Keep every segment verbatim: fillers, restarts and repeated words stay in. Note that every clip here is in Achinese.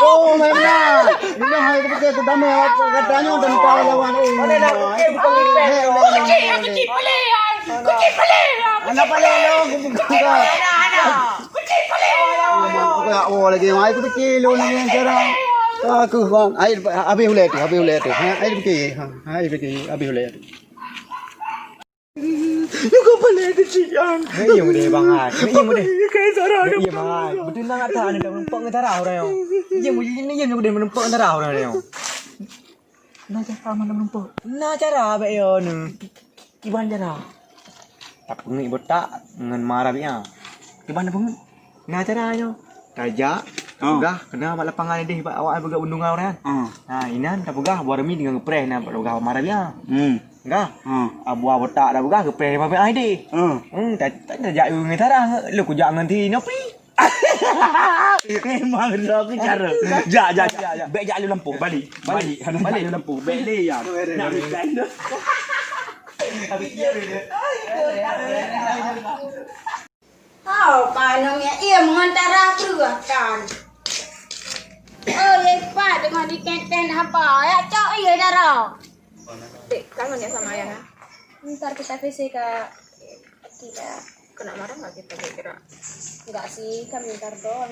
Oh, memang. Ini hai kepikir tu damai awak kata nyoe dan kau lawan. Oh, mana dah kepikir bukan kepikir. Kecil, kecil, boleh. Kecil, boleh. Anak paling lo, aku bukan. Anak, anak. Kecil, boleh. Oh, lagi mai kepikir lo ni cara. Aku bang, ai habis ulai tu, habis ulai tu. Ha, ai fikir. Ha, ai fikir habis ulai tu. Nyoe ka palék keucikan. Nyoe iya mudeh, Bang, ai. Nyoe iya mudeh. Nyoe iya, Bang, ai. Beutôi na gata, aneuk meureumpok ngon dara ureueng nyoe. Iya mudeh, iya mudeh meureumpok ngon dara ureueng nyoe. Na cara mana meureumpok? Na cara bèk yo nyoe. Ki-, kiban cara. Tapeungeuet botak ngon ma Rabiah. Kiban tapeungeuet? Na cara nyoe. Tajak, tapeugah, keunoe bak lapangan idéh bak awak peugah bendungan ureueng. Ha, inan tapeugah, Abu Armi deungon geupreh na bak peugah ma Rabiah. Gah. Abu botak tapeugah geupreh ma Rabiah idéh. Hmm, ta-, ta-, tajak ngon tarah, lôn kujak ngon ti nopi. Memang droe ku cara. Jak, jak, jak, jak. Bèk jak lé lampôh, balik. Balik. Balik lé lampôh. Bèk lé ya. Nak balik. Oh, paneuk nyan, iya, meungon dara kreueh kan. Oh, leupah deungon ditén-tén haba, ya cok iya dara. Dek, kangen ya sama ayah, ha? Ntar kita P C ka, kita. Kena marah nggak kita kira-kira? Enggak sih, kan bentar doang.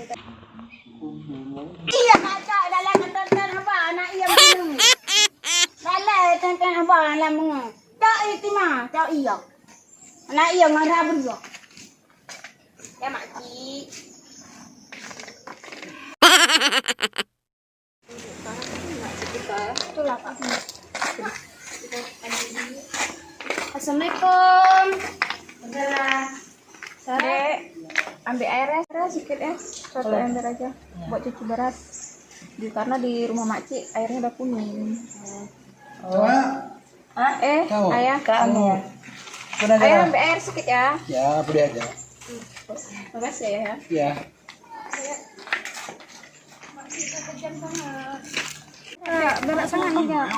Iya, cok dalam tén-tén haba, anak iya meungon. Dalam tén-tén haba, anak meungon. Cok iya, Tima, cok iya. Anak iya ngon Rabiah. Ya, makcik. Assalamualaikum. Dek, ambil air ya, sikit ya. Satu ember aja. Buat cuci beras. Di, karena di rumah makcik airnya udah kuning. Coba. Ah, eh, Tahu? Ayah. Kamu. Ayah, ambil air sikit ya. Ya, boleh aja. Makasih ya, Ayah. Ya. Berat, berat sangat ni, Kak.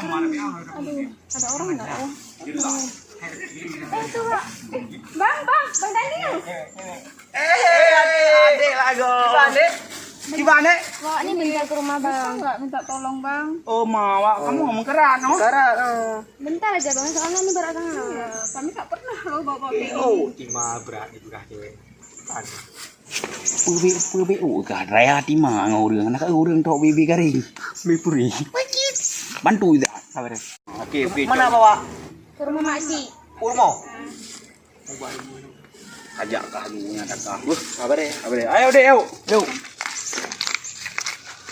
Aduh, ada orang enggak ya? Eh, tu, Kak. Bang, bang, Bang Daniel. Eh, adik, adik lagu. Gimana? Gimana? Wak ni minta ke rumah, Bang. Bisa nggak minta tolong, Bang? Oh, ma, wak kamu meukarat, no? Meukarat, ah. Bentar aja, Bang. Soalnya ini berat sangat. Iya, kami tak pernah loh bawa-bawa kayak gini. Oh, Tima berat ni berat cewek. Peubeuet, peubeuet, oh, ka raya Tima ngon ureueng. Nak ureueng tok bibi garing. Bipuri. Bantu dah. Sabar. Okey, okey. Mana bawa? Ke rumah makcik. Ke rumah? Ajak kah dulu nya datang. Wah, apa deh? Apa deh? Ayo deh, ayo. Yuk.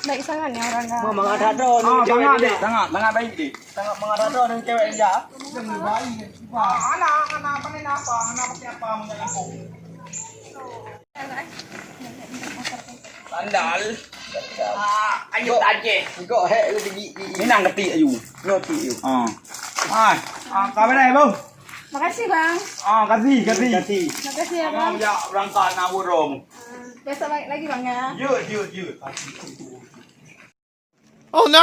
Baik sangat ni orang dah. Memang ada dah. Ah, sangat deh, sangat, sangat baik deh. Sangat mengarah dah dengan cewek dia. Anak, anak apa ni, apa? Anak pakai apa? Sandal. Ah, ayo tajeh. Kok hek lu pergi? Ni nang ketik ayu. Nyo ketik ayu. Ah. Ah, ah, apa ni, Bang? Makasih, Bang. Ah, kasih, kasih. Kasih. Makasih ya, Bang. Abang jak berangkat nak burung. Besok balik lagi, Bang, ya. Yuk, yuk, yuk. Oh no!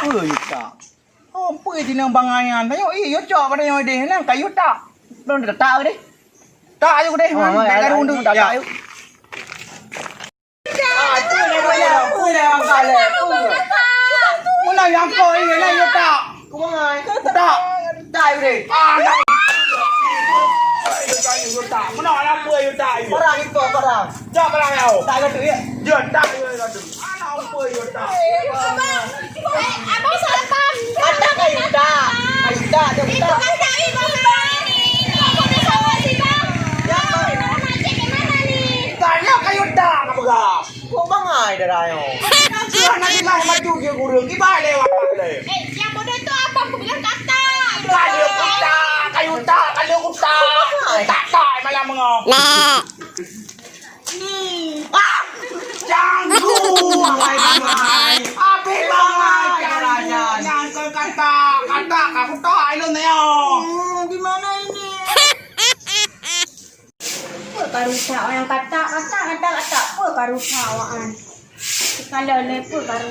Apa yuta? Apa di nang bangai nyan? Tanyoe, eh, yuta pada nyoe deh. Nang ka yuta. Belum dah tak deh. Tak ayu deh, man. Dah garu tu tak ayu. Meunan nyang kau ingat, na yuta. Kumangai. Yuta. Dai udah. Ah, na. Yuta, yuta. Meunan nyang kau yuta. Parang iko, parang. Cok parang yau. Tak kata ya. Yuta, yuta. Anak apa yuta? Eh, abang salah paham. Ada kayu tak? Kayu tak, ada tak? Itu kan kayu, Bang. Ini kok ada sama sih, Bang? Ya, Bang. Orang macam gimana nih? Tanya kayu tak, apa gak? Kok bangai darah nyoe? Sudah nak jelas maju dia gurung. Kibai lewat leh. Eh, yang bodoh tu apa? Aku bilang kata. Kayu tak, kayu tak, kayu tak. Tak, tak, malam mengah. Ah! Canggu! Bangai, bangai. Habis bangai. Nyangkut kata, kata, kaku tak, ilun nyo. Hmm, gimana ini? Apa karu tak orang kata, kata, kata, kata. Apa karu tak awak an? Kalau le apa karu.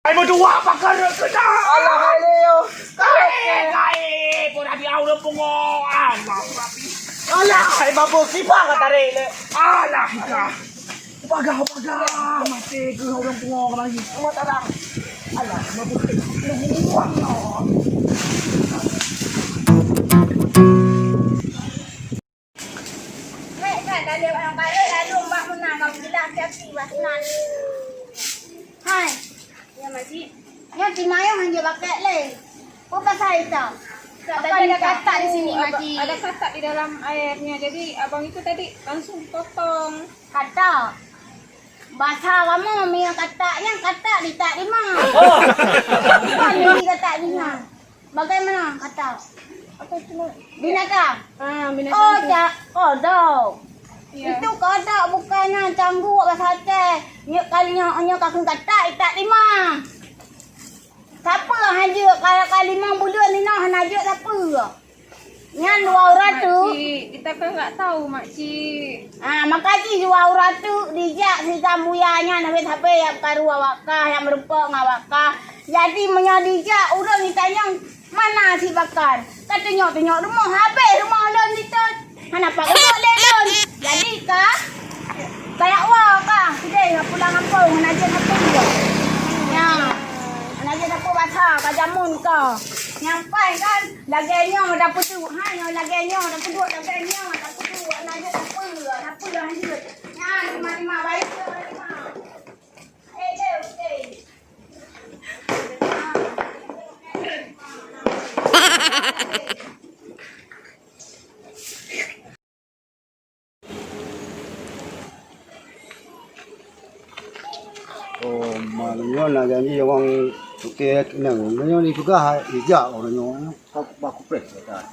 Ai, meutuwah pakar keunan. Alah, hai Leo. Gaib, gaib. Pun abi au dah pungo. Alah, abi. Alah, hai mabuk, sipa ka tarék lé. Alah, ka. Bagah, bagah. Maté keu ureueng pungo keumarin. Amat tarang. Alah, mabuk. Hai, hai, ka lheueh barang barô, lalu mak meunan ka peujeulaih api-api bak sinan. Hai. Ya, Makcik. Nyan si Mayang hanjeuet bakét lé. Peue pasai tau? Tadi ada katak di sini, Makcik. Ada katak di dalam airnya. Jadi, abang itu tadi langsung dipotong. Katak? Basa kamoe, meunyoe katak nyan, katak di tak di ma. Oh. Bukan di katak di ma. Bagaimana katak? Apa itu, Mak? Binatang. Ah, binatang. Oh, tu. Ca-, kodok. Ya. Itu kodok, bukan nyan, cangguek basa Aceh. Nyoe kali nyoe, nyoe ka kheun katak, i tak di ma. Sapeue hanjeuet, ka, ka limong buleuen inoe hana jeuet sapeue. Nyan dua uroe teuk. Makcik, kita kan nggak tahu, Makcik. Ah, maka jih dua uroe teuk dijak si Gambuya nyan habéh-habéh nyang karu awak kah, nyang meurumpok ngon awak kah. Jadi meunyoe dijak ureueng jitanyong, "Mana si Bakar?" Ka tunyok-tunyok rumoh, habéh rumoh lôn ditot. Hana pat utok lé lôn. Jadi ka, ka yak woe ka, sidéh ka pulang gampông, hana jeuet sapeue. Nyan, hana jeuet sapeue basa, ka jameun ka. Nyang paih kan, lagèe nyoe tapeuduek, ha, nyoe lagèe nyoe tapeuduek, lagèe nyoe tapeuduek, hana jeuet sapeue, sapeue hana jeuet. Nyan, terima-terima baik, terima. Eh, deh, eh. Oh, ma, nyoe na janji awang sukée keunong. Nyoe dipeugah ijak ureueng nyoe. Ka, ka kupreh, kata.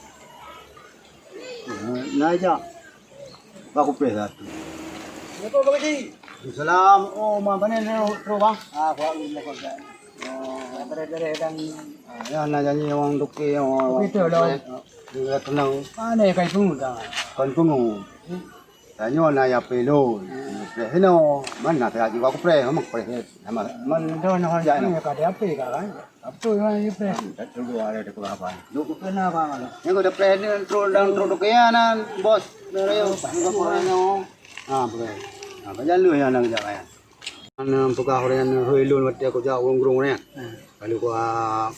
Na ijak. Ka kupreh satu. Assalamualaikum, Pak Haji. Salam. Oh, ma, pane nyoe, bang? Ah, kuat lu, kuat. Oh, beres-beres dan, ah, ya, na janji awang sukée, awang. Begitu, dong. Dia tenang. Mana kai pungut dah? Kan pungut. Tanyoe na ya pelo. Preh sinoe. Mana saya juga aku preh, memang preh. Nama? Man dah nak kerja ni. Mana ka dia apa kan? Apa yang dia preh? Tak tahu ada apa. Duk kena apa? Yang kau dah preh ni terus dan terus duk ya nan bos. Dah ya. Enggak kurang nyawa. Ah, preh. Ah, kerja lu yang nak kerja kan. Ana peugah ureueng nyan, "Hôi lôn watèe kujak ureueng-ureueng nyan." Hmm. Ka lheueh kupeugah,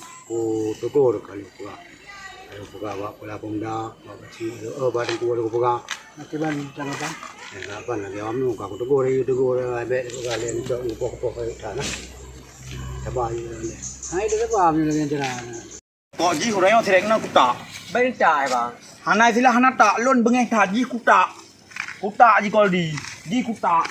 kutegur ka lheueh kupeugah. Ka lheueh kupeugah bak kepala pemuda, bak keuchik, eh, bak teungku ka lheueh kupeugah. Akiban tanggapan? Eh, tanggapan lagèe awaknyoe ka kutegur, tegur, eh, bèk kupeugah lé, cok, kupoh-kupoh ka lheueh that nah. Sabar je lé. Hai, dah sabar je lagèe nyan cara. Kok jih ureueng nyoe sirek na kutak. Bèk tak, eh, bang. Hana istilah hana tak, lôn beungèh that jih kutak. Kutak jih kol di. Jih kutak.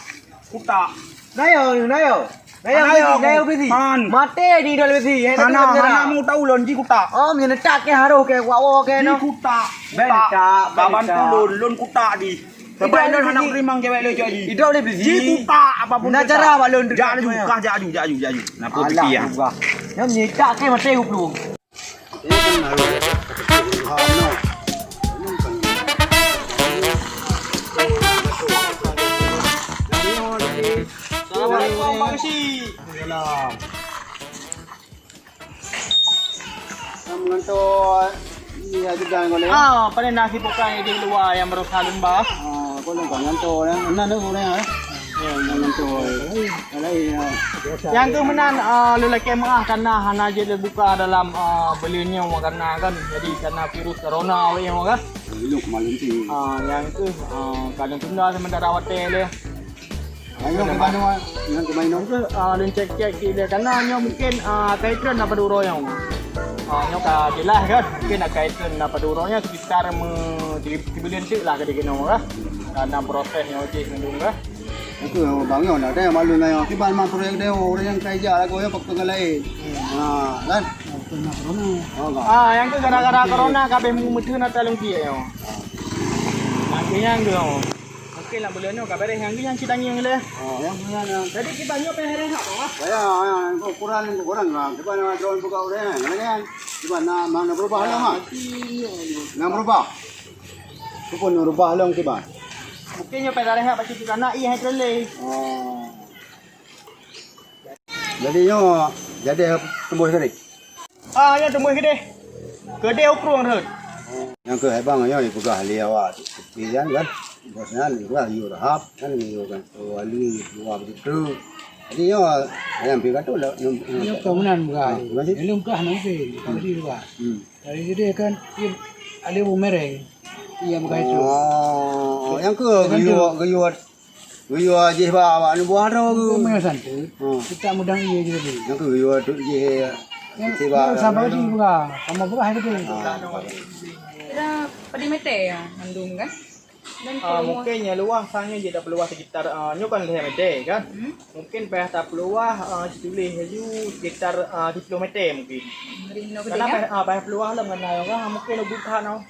Kutak. Nayo, nayo. Nayo, nayo, nayo bisi. Han. Maté di dol bisi. Hana, hana mau tahu lôn jih kutak. Oh, meunyoe tak ke harus ke wak wo ke no. Jih kutak. Bèk tak, bèk tak. Kaban tulun, lôn kutak di. Sebab lôn hana terima cewek lé cok jih. Idok lé bisi. Jih kutak apapun. Na cara bak lôn. Jak aju, kah jak aju, jak aju, jak aju. Napa piti ya? Nyam nyetak ke maté guplu. Assalamualaikum, Bang Geuchik. Salam. Mengantar ni ajudan kau ni. Ah, pada nasi bukan di luar yang berusaha lembah. Ah, kau ni kau ngantar ya. Mana tu orang ya? Ya, ngantar. Yang tu meunan, ah, lelaki meuah karena hana jeuet buka dalam, ah, buleuen nyoe karena kan jadi karena virus corona awak nyoe kan. Luk malam tu. Ah, yang tu, ah, kadang tunda sementara watèe lé. Nyoe keumainong, nyoe keumainong. Ah, lôn cek-cek di dia, karena nyoe mungkin, ah, akai treun na padub uroe nyoe. Ah, nyoe ka jeulaih kan, mungkin akai treun na padub uroe nyoe sekitar me-, sibuleuen teuk lah ka jinoe kah. Karena proses nyoe jih mandum kah. Itu yang bang nyoe nak ada yang malu nyoe. Kiban mah proyek dia, orang yang kerja lagu ya, waktu lain. Ha, kan? Waktu nak corona. Oh, kan? Ah, nyang keuh gara-gara corona kabeh meuteun ata lungkiek nyoe. Nyang keuh nyang keuh. Oke lah, buleuen nyoe ka beres nyang geuh nyang cit tangieng lé. Oh, nyang geuh nyan. Jadi kiban nyoe payah rehat, Bang, ah? Ya, ya, ukuran, ukuran lah. Kiban na drone buka ureueng, kan? Kiban na, na berubah lah, Bang. Na berubah. Tu pun berubah lah kiban. Mungkin nyoe payah rehat, pasti tu anak iya hai terleleh. Oh. Jadi nyoe, jadi tembus tadi. Ah, ya tembus keudeh. Keudeh ukrong rhot. Nyang keuh hai bang nyoe peugah lé awak pian kan. Bos nyan peugah yue rahab kan yue kan. Wali dua begitu. Jadi nyoe ayam pi katu lah. Nyoe kau meunan peugah. Lôn peugah nang pi, tadi peugah. Hmm. Dari gede kan, iya, ada bu mereng. Iya, peugah itu. Oh, nyang keuh geuyue, geuyue Geuyue jih bak awak neubuah droe geuh. Meunyoe santeut, hmm, kita mudang ié jih tadi. Nyang keuh geuyue tu jih, ya. Nyang sibak sabar jih buka. Sama buka hari tu. Ah. Kira padi meter ya, mandum kan? Dan ah, kalau mungkin nyoe luwah sang nyoe jih dah peuluwah sekitar, ah, nyoe kan lhèe meter kan? Hmm. Mungkin payah tapeuluwah, ah, situléh laju sekitar, ah, tujoh ploh meter mungkin. Karena payah, ah, payah peuluwah lom kan, mungkin buka noh.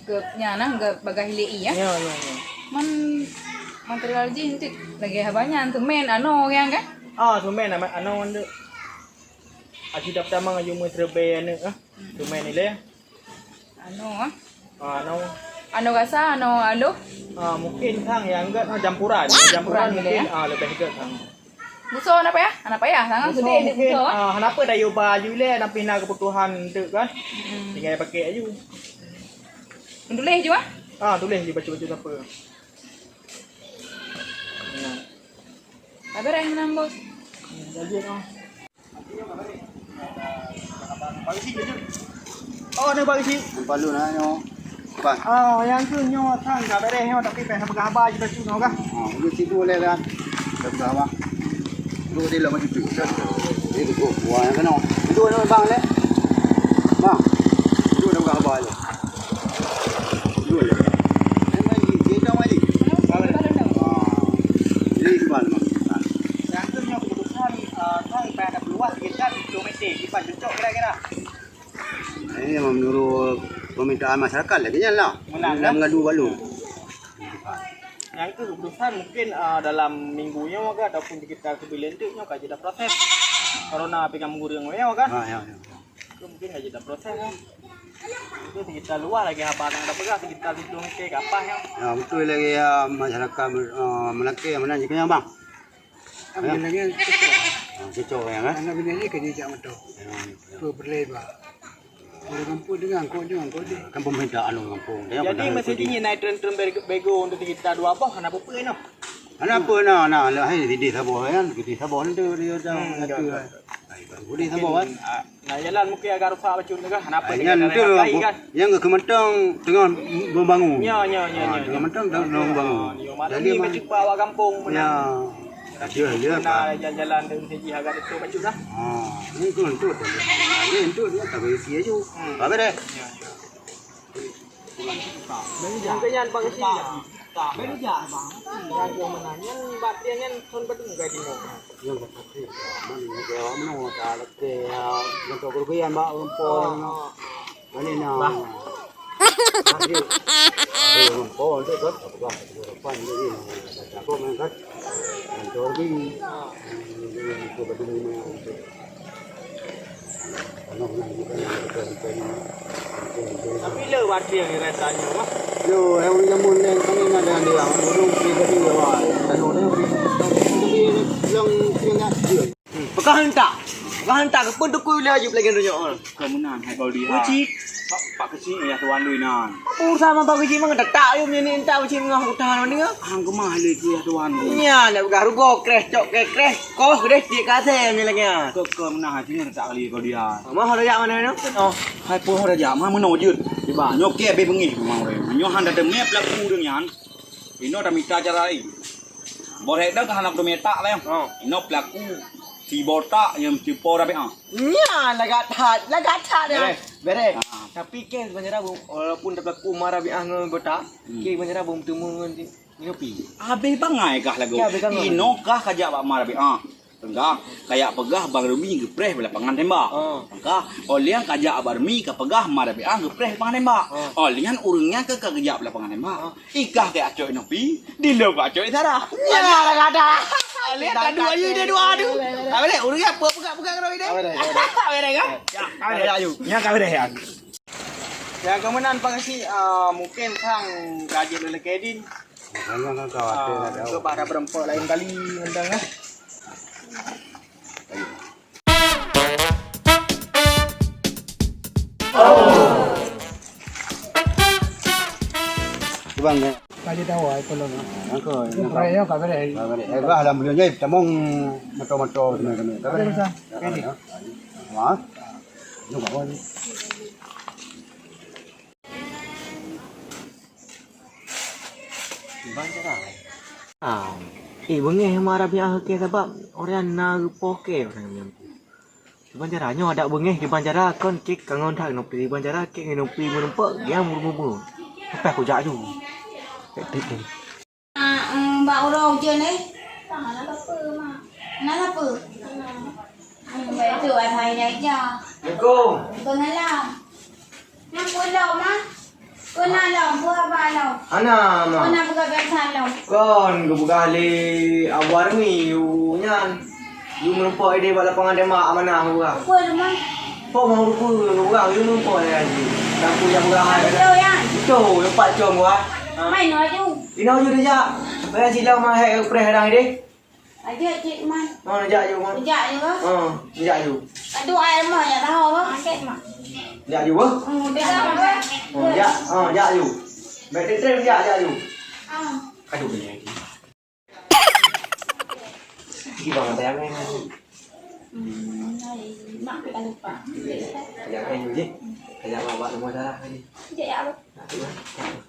Ke nyan nah, ke bagah hileuk ié, ya? Ya, ya, ya. Man material jih enteuk lagèe haba nyan, semen, ano, nyan kan? Ah, semen, ano, ano, enteuk. Aji daftar mang aju meuseureubai aneuk, ah. Semen ilèe. Ano, ah. Ah, ano. Ano gasa, ano aloh. Ah, mungkin sang nyang gèt, ah, jampuran. Jampuran, jampuran ilèe, mungkin, ya? Ah, leubeh gèt sang. Buso hana payah? Hana payah, sangat gede dek mungkin, buso, ah. Ah, hana peue dah yue ba aju ilèe, tapi na keubutuhan enteuk kan. Hmm. Tinggai pakai aju. Tuléh aju, ah? Ah, tuléh aju bacut-bacut siapa. Nah. Ka beres meunan, Bos. Hmm, jadi, ah. Oh, ni bagi si. Palu na nyoe. Apa? Ah, nyang tu nyoe sang ka beres nyoe, tapi payah peugah haba jih bacut nyoe kah? Ah, udah situ boleh kan? Dah peugah haba. Duduk di dalam situ. Jadi tu, wah, yang kena. Duduk dalam bang leh. Bang. Duduk dalam haba je. Duduk je. Yang main di, dia dah main di. Ah. Jadi tu bang. Yang tu nyoe keputusan, ah, sang payah peuluwah sekitar tujoh meter. Kiban cocok kira-kira. Ini menurut permintaan masyarakat lagi nyan lah. Meunan, kan? Mengadu balu. Nyang keuh keputusan mungkin, ah, dalam minggu nyoe ke ataupun sekitar sibuleuen teuk nyoe ka jeuet proses. Corona pih ka meugureueng nyoe kan? Ha, ya, ya, ya. Itu mungkin ka jeuet proses kan. Itu sekitar luwah lagi haba nyang tapeugah sekitar tujoh meter ke atas nyoe. Ya, betul lagi ya masyarakat, ah, Melakèe meunan jih nyan, Bang. Kan binéh nyan cocok. Ah, cocok ya, kan? Aneuk binéh nyan keu jijak meuto. Ya, ya. Peue peureulèe bak. Ureueng gampông deungon, kok deungon, kok deh. Kan pemerintah anu gampông. Jadi, masa jih nyan na treun-treun bego, bego untuk kita dua boh, hana peue-peue noh. Hana peue noh, nah, lah, hai, sideh saboh, kan? Sideh saboh nanti dia dah. Hmm, ya, ya. Hai, baru sideh saboh, kan? Ah, Nah, jalan mungkin agak rusak bacut tu kan. Kenapa? Ai, dia nyan kata tu, lain kan? Nyang keuh mantong teungoh bangun. Ya, ya, ya, ah, ya, teungoh ya. Mantong teungoh bangun. Ah, ya, malam jadi ni ma- bacut bak awak gampông ya. Menang. Ya, ya, nah, kan. Jalan-jalan tu siji agak betul bacut dah. Ah, ni tu, tu, tu. Ni tu, tu, tak boleh sia ju. Hmm. Apa dah? Ya, ya. Nyang keuh nyan bak isi. Bak isi, bang. Nyang keuh meunan. Nyan bak dia nyan thon padum ka jinoe. Nyang bak pati. Man nyang keuh awak meunoe ta lakèe, ya, nyan tu kerugian bak rumpon. Oh, oh. Mani na. Bah. Aduh. Aduh, rumpon tu kan. Apa bah? Rumpon ni. Apa main kan? Nyan tu lagi. Nyan tu padum ni. Tapi le batri nyang dirasa nyoe, Mas. Yo, eh, ureueng jameun nyan kami na dengan dia. Ureueng pribadi awak. Tanoh dia ureueng, tapi long kena dia. Hmm, peugah hentak. Peugah hentak ke pun tukui le aju pelagi dunia. Keu meunan hai Baldi hai. Uci. Pak, pak keuchik ya tuan lui nan. Urusan apa keuchik mah tak tak yum ni hentak uci ngah utang ni. Hang keumah le keu ya tuan. Nya nak peugah rugoe kreh cok kreh kreh. Koh deh cik kasem ni lagi ah. Keu, keu meunan hati ni tak kali kau dia. Mah raja mana ni? Oh, hai poh raja mah meunoe jeuet. Tiba nyoe ke be beungeh memang orang. Nyoe han dah demé pelaku deuh nyan. Ino dah mita cara lain. Boh hek dah ka hana kuteumé tak lé. Ha. Inoe pelaku si botak nyang meucupo Rabiah. Nyan lagak that, lagak that ya. Bereh. Bereh. Ha. Tapi keng banjara walaupun pelaku ma Rabiah ngon botak, hmm, keng banjara beuteumé ngon Inopi. Abéh bangai kah lagoe. Ya, abéh bangai. Inoe kah kajak bak ma Rabiah. Tengah kajak peugah Bang Rumi geupreh bak lapangan tembak. Oh. Maka, oh lheueh kajak Bang Rumi kapeugah ma Rabiah geupreh lapangan tembak. Oh. Oh lheueh ureuëng nyan ka geujak bak lapangan tembak. Oh. Ikah keu acok Inopi, dilèe keu acok Sarah. Ya, dah kata. Lheueh dah dua, ya, dah dua tu. Abéh deh, ureuëng apa peugah-peugah keu Inopi deh? Abéh deh, abéh deh. Abéh deh kan? Ya, abéh deh. Ya, abéh deh ya. Ya, kemeunan pangsi, ah, mungkin sang gaji lelaki din. Jangan kau khawatir, ah, tak tahu. Coba ada berempat lain kali, mantang lah. Bang, ya. Kali tahu, ai, tolong, ah. Aku, aku, aku, aku, eh, bah, alhamdulillah, ya, tamong motor-motor, teman-teman. Ada, Bang. Ini. Wah. Ini, Bang. Kiban cara. Ah, eh, beungéh ma Rabiah keu sabab orang na geupoh keu orang nyan. Kiban cara nyoe adak beungéh kiban cara kon kek kangon that ngon kiban cara kek ngon pi meureumpok dia murmur. Lepas aku jak ju. Tek, tek, tek. Ah, em, bak uroe ujeuen, eh? Hana lapeu, Mak. Hana lapeu? Hana. Hmm, baik tu, hai, hai, hai, ja. Assalamualaikum. Waalaikumsalam. Nang peue lom, Mak? Peue na lom, peue haba lom? Hana, Mak. Peue na peugah biasa lom? Kon, geupeugah lé Abu Armi, u nyan. Yue meurumpok idéh bak lapangan tembak amanah urang. Peue teuma? Peue mau rupa urang, yue meurumpok lé Haji. Tapi nyang urang hai. Beutôi, ya? Beutôi, empat com urang. Ha? Mai nyoe aju. Inoe aju dijak. Urang silong mah hai preh urang idéh. Aja cik man. Ha, jak aju, Man. Jak aju, ha? Ha, jak aju. Aduh, ai mah ya tahu, ha? Angkat mah. Jak aju, ha? Hmm, dah, dah. Ha, jak, ha, jak aju. Baik, trem, trem, jak, jak aju. Ah. Aduh, ni. Gimana tayang ni? Hmm, hai, mak kita lupa. Tayang ni, Ji. Tayang awak nama darah ni. Cek ya, Abang. Nak tu, eh? Nak tu.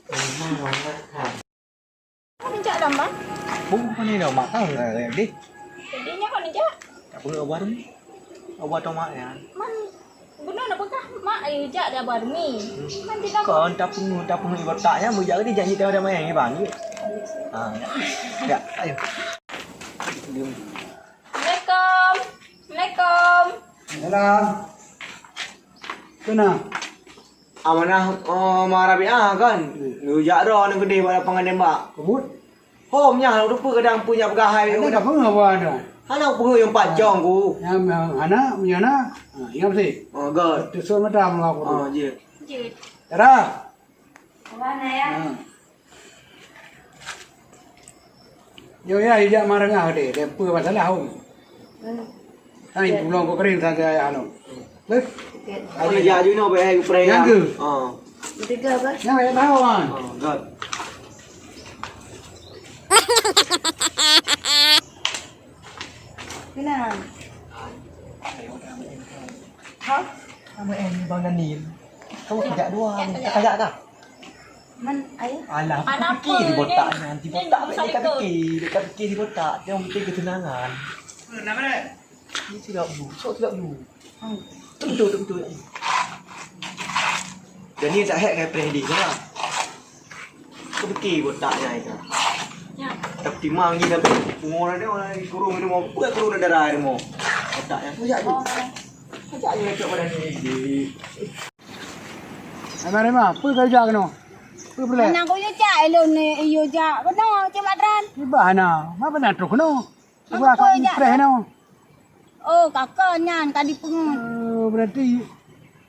Mana, mana, ha? Kau bijak dah, Bang. Bung, mana dah, Mak? Tahu dah, dah, deh. Jadi, nyak kau bijak? Tak perlu awak ni. Awak tu, Mak, ya. Man, Beuna na peugah mak ayu jak di Abu Armi. Nanti dah kon tapeungui, tapeungui botak nyan meujak di janji teuh ada mayang iban. Ha. Ya, ayo. Assalamualaikum. Assalamualaikum. Salam. Kena. Amanah, oh, ma Rabiah kan. Nujak droe neugeudeh bak lapangan tembak. Kebut. Hom nyan, rupa kadang pun nyak peugah hai. Ada ka peungeuh buah tu. Hana peungeuh nyang pat cong ku. Nyang, nyang hana, meunyoe na. Ha, ingat mesti. Oh, God. Tusun mata muka aku. Oh, jeuet. Jeuet. Tara. Mana ya? Ha. Yo ya, ijak marengah deh, deh peue masalah hom. Hmm. Hai, tulông kok kering saja ya anu. Beh. Ada jak ju no beh hai prank. Nyang ke? Oh. Tiga apa? Nyang ya tahu kan. Oh, God. Kenapa? Ha? Kamu eh ni Bang Daniel. Kamu tidak dua, tak kajak kah? Man, ayah? Alah, fikir di botak nyan. Di botak, dek ka fikir, dek ka fikir di botak. Dia mesti ketenangan. Ni silap dulu, sok silap dulu. Tentu, tentu. Jadi tak hek kai preh di sana. Kau fikir botak nyan itu. Tapi mang ni tapi umur dia orang kurung ni mau, bukan kurung darah dia mau. Botak nyan. Kau jak dulu. Kau jak dulu, cok badan ni. Hai Marema, peue ka jak keunoe? Peue peureulèe? Hana kuyue jak, ilôn ni, iyue jak keunoe, cuma tran. Iba hana, ma bak na troh keunoe? Iba ka preh keunoe. Oh, kakak nyan ka dipeungeut. Oh, berarti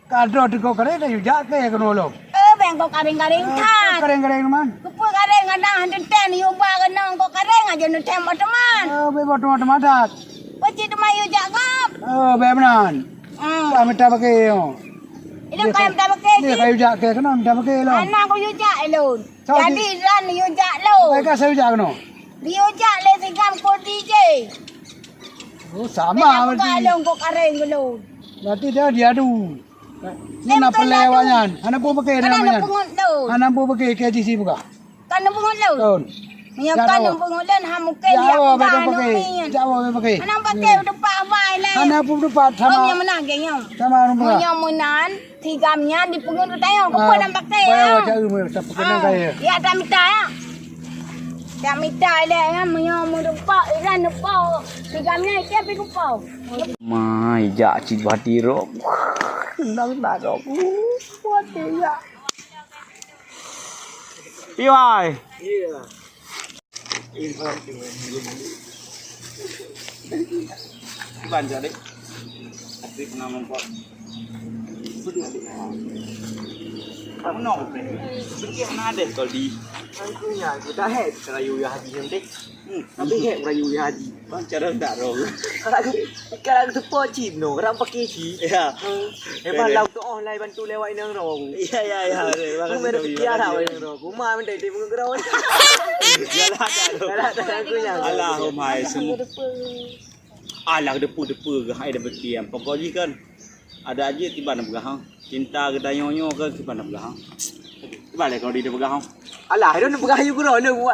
ka droe teuka kareng dah yue jak keu keunoe lom. Eh, bèk kok kareng-kareng that. Kareng-kareng man. Keupeue kareng kadang hana teuntèe yue ba keunoe kok kareng aja neutém teuma. Oh, bèk teuma-teuma that. Peucit teuma yue jak gob. Oh, bèk meunan. Hmm. Ka mita paké nyoe. Ilôn ka mita paké cit. Ka yue jak keu keunoe mita paké lom. Hana kuyue jak ilôn. Jadi ran yue jak lôn. Baik ka saya jak keunoe. Yue jak lé sigam kodi je. Oh, sama berarti. Ilôn kok kareng keu lôn. Berarti dia diadu. Ni na peulé awak nyan. Hana peue paké nama nyan. Hana peue paké K G C buka. Kan peungeut lôn. Kon. Nyoe kan peungeut lôn ha mungken dia awak peugah pakai. Dia awak pakai. Hana pakai depan awai lé. Hana pun depan sama. Oh, nyoe meunan geng nyoe. Sama ureueng peugah. Nyoe meunan, tigam nyan dipeungeut tayong. Keupeue nan pakai ya? Cari meunan, tak pakai nan kaya. Ya, tak mita ya. Tak mita lé ya, meunyoe meudepak, iran depak. Tigam nyan ikan pi kupau. Mai jak cit bati rok. Nang tak rok. Kuat ya. Piwai. Iban jadi. Tapi pernah nampak. Kamu nak apa? Pergi mana ada kalau di. Angkunya aku dah head kerayu ya haji nanti. Hmm, tapi head kerayu ya haji. Bang cara tak roh. Kalau aku, kalau aku support cip no, orang pakai cip. Ya. Hmm. Hebat lah untuk online bantu lewat inang roh. Ya, ya, ya. Aku main fikir lah inang roh. Aku mah minta dia mengerau. Galak tak roh. Galak tak aku yang. Allahumma semua. Alah depu-depu ke hai dah bertiam. Pokok ji kan. Ada aja tiba nak peugah. Cinta geutanyoe-nyoe ke tiba nak peugah. Tiba leh kalau dia peugah. Alah, dia nak peugah ayu guru lu.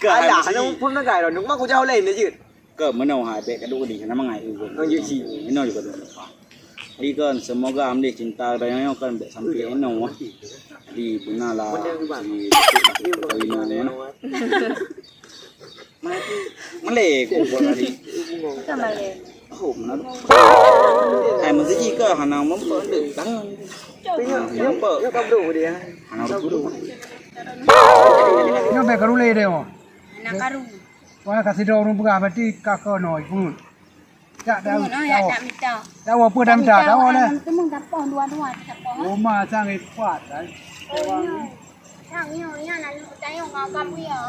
Alah, lu pun nak gaya lu. Mak aku jauh lain aja. Ke mana hai bek kadu di sana mangai. Lanjut si. Ino juga tu. Jadi kan semoga ambil cinta geutanyoe-nyoe kan bek sampai ino. Di benalah. Malek, malek, kok buat tadi. Bukan malek. Oh, mana tu? Hai, mesti jika hana mampu dek tangan. Hana mampu. Hana mampu. Nyoe bèk karulé deh, oh. Anak karu. Wah, kasih dong ureueng peugah, berarti ka keunoe, pungut. Tak tahu. Pungut, oh, ya, tak minta. Tahu apa dah minta? Tahu lah. Temuan gapoh dua-dua, gapoh. Rumah sang ipat, kan? Oh, iya. Sang, iya, iya, nak lu tayong kau kamu ya.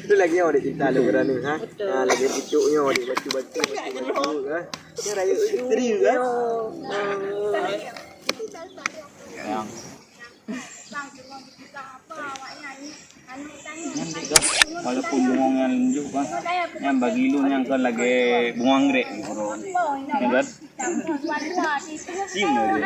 Lu lagi nyoe dek cinta lu kerana, ha? Betul. Ha, lagi pucuk nyoe dek batu-batu, batu-batu, ha? Dia raya isteri, ha? Yang. Bang, cuma begitu apa awak nyanyi? Anu tanya. Nyan dek, walaupun bungong nyan lunjuk, kan? Nyan bagi lu nyan kan lagi bungong grek. Nyan kan? Sim lagi.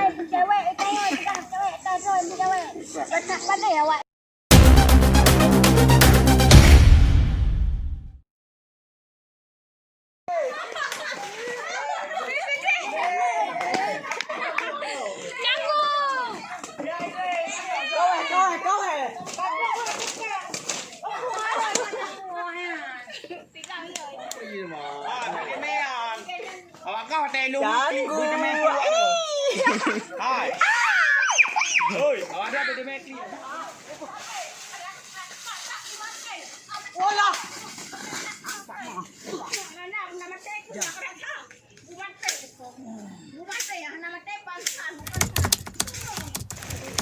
Awak kah hotel lu mati, bui temen keluar tu. Hai. Oi, awak dah tu temen keluar. Olah.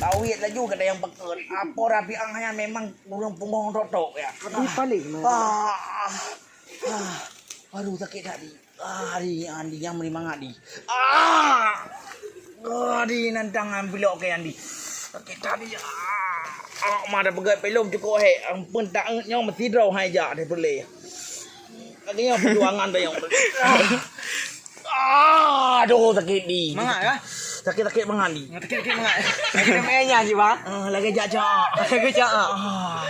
Tawit laju kata yang peken. Apa Rabi'ah yang memang urang punggong tok-tok ya. Tapi paling. Ah. Ah. Aduh, sakit dah, Di. Ah, Di, Andi, nyang meuri mangat, Di. Ah! Ah, Di, nantang ambilok ke, Andi. Sakit dah, Di. Ah, ah, ma dah peugah pelom cukup hek. Ampun, tak nyoe mesti droe hai jak deh boleh. Lagi nyoe perjuangan dah nyoe. Ah, aduh, sakit, Di. Mangat kah? Sakit-sakit mangat, Di. Sakit-sakit mangat. Sakit mangat nyan, Ji, bang. Ah, lagi jak, jak. Lagi jak. Ah.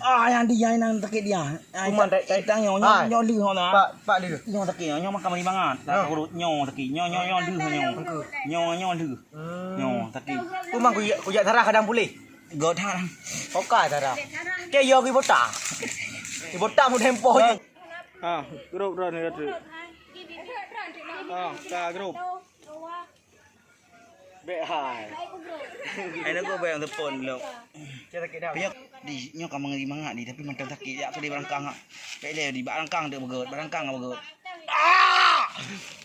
Ah, yang Di, yang nang sakit dia. Ai, cuma tak, tak, tak, nyoe, nyoe, hai. Nyoe lheueh, hona. Pak, pak lheueh. Nyoe sakit, nyoe makan lima ngat. Tak urut, nyoe sakit. Nyoe, nyoe, nyoe lheueh, nyoe. Nyoe, nyoe lheueh. Hmm. Nyoe sakit. Cuma ku jak, ku jak Sarah kadang pulih. Got ha. Oka Sarah. Ke yo ki bota. Ki bota mu tempo je. Ha, grup dah ni kata. Ha, ka grup. Bek hai. Ai nunggu bek telepon dulu. Dia sakit dah. Punya di nyoe ka mengeri mangat di tapi mantap sakit jak ke di belakang. Bek le di belakang tu begut, belakang begut. Ah!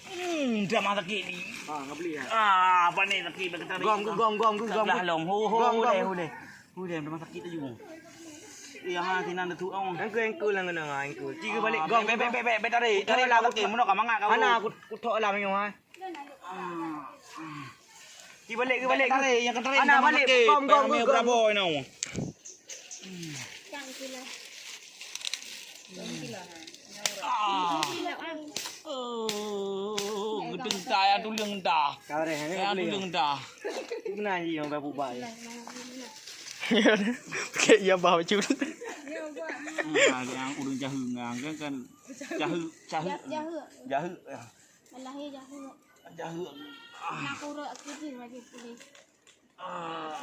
Hmm, dah mah sakit di. Ha, ngabeli ya. Ah, apa ni sakit bek tadi. Gom, gom, gom, gom. Dah long. Ho, ho, ho deh, ho deh. Ho deh, dah mah sakit tu. Ya ha sinan tu ong. Engkau, engkau lah kena engkau. Tiga balik. Gom, bek, bek, bek, bek tarik. Tarik lah sakit. Mana ka mangat kau? Mana aku kutok lah nyoe ha. Ki balik, ki balik. Tarik, yang tarik. Ana balik. Gom, gom, gom. Berapa ini? Ah. Oh, geuteung ta, ya tuleueng ta. Ka reh, ya tuleueng ta. Keunan jih nyang ka pubak. Oke, ya bah bacut. Ah, nyang ureueng jaheuk ngang kan, kan jaheuk, jaheuk. Jaheuk. Jaheuk, ya. Lahé jaheuk. Jaheuk. Nak urut aku jih bagi pulih. Ah.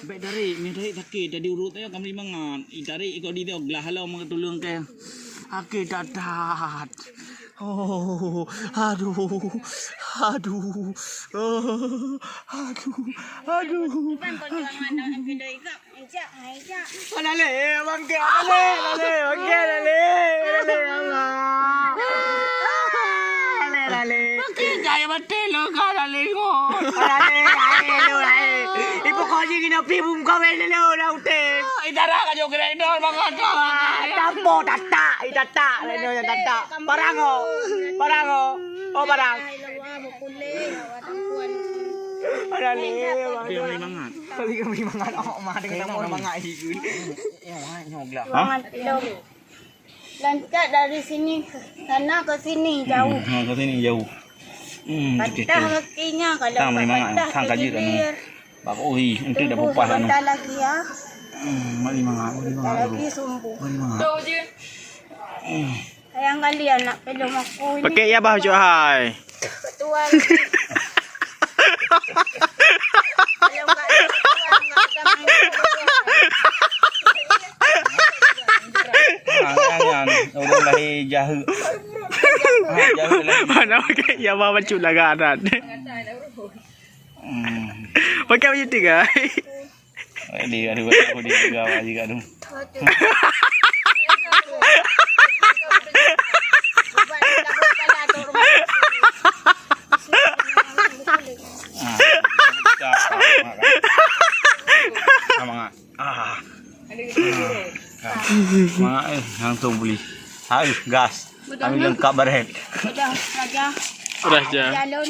Bèk tarék, meuh tarék sakét, tadi urut nyoe ka meuli mangat. Ih, tarék iko di nyoe glah lom meukeutuleueng kèe. Sakét that-that. Oh, aduh, aduh, oh, aduh, aduh. Ban kon jangan nak ambil dari kau. Ijak, ijak. Oh, lalé, bangkét, lalé, lalé, bangkét, lalé, lalé, Allah. Lalé, lalé. Bangkét, jaya baté lo ka lalé ngo. Lalé, lalé, lo, lalé. Ibu kau jing ina pi bungkau lo, lo, dah utem. Idara ka jok kena idol, bang, kau. Ah, tampo, tatak, itatak, lo, lo, tatak. Parang, oh. Parang, oh. Oh, parang. Lalé, lalé. Dia beri mangat. Kali kami mangat, oh, mah dengan nama mangat ikut. Hah? Lancet dari sini, sana ke sini jauh. Hmm, ha, ke sini jauh. Hmm, patah kakinya, kalau tak patah, kegilir. Bak ui, untuk dah pupah anu. Lagi ya. Hmm, mari mangat, mari mangat. Lagi sumbuh. Mari mangat. Hmm. Sayang kali anak pelom aku ini. Pakai ya bah cok hai. Ketua. Kalau enggak ada ketua, enggak ada main. Jangan, jangan. Orang lahir jaheuk. Ah, jaheuk lahir. Mana pakai ya bah bacut lah garat. Hmm. Pakai baju tiga. Eh, dia ada buat apa dia juga, apa juga tu. Ah, semangat. Ah. Semangat, eh, langsung beli. Hai, gas. Kami lengkap baret. Udah, Raja. Udah, Raja. Jalon.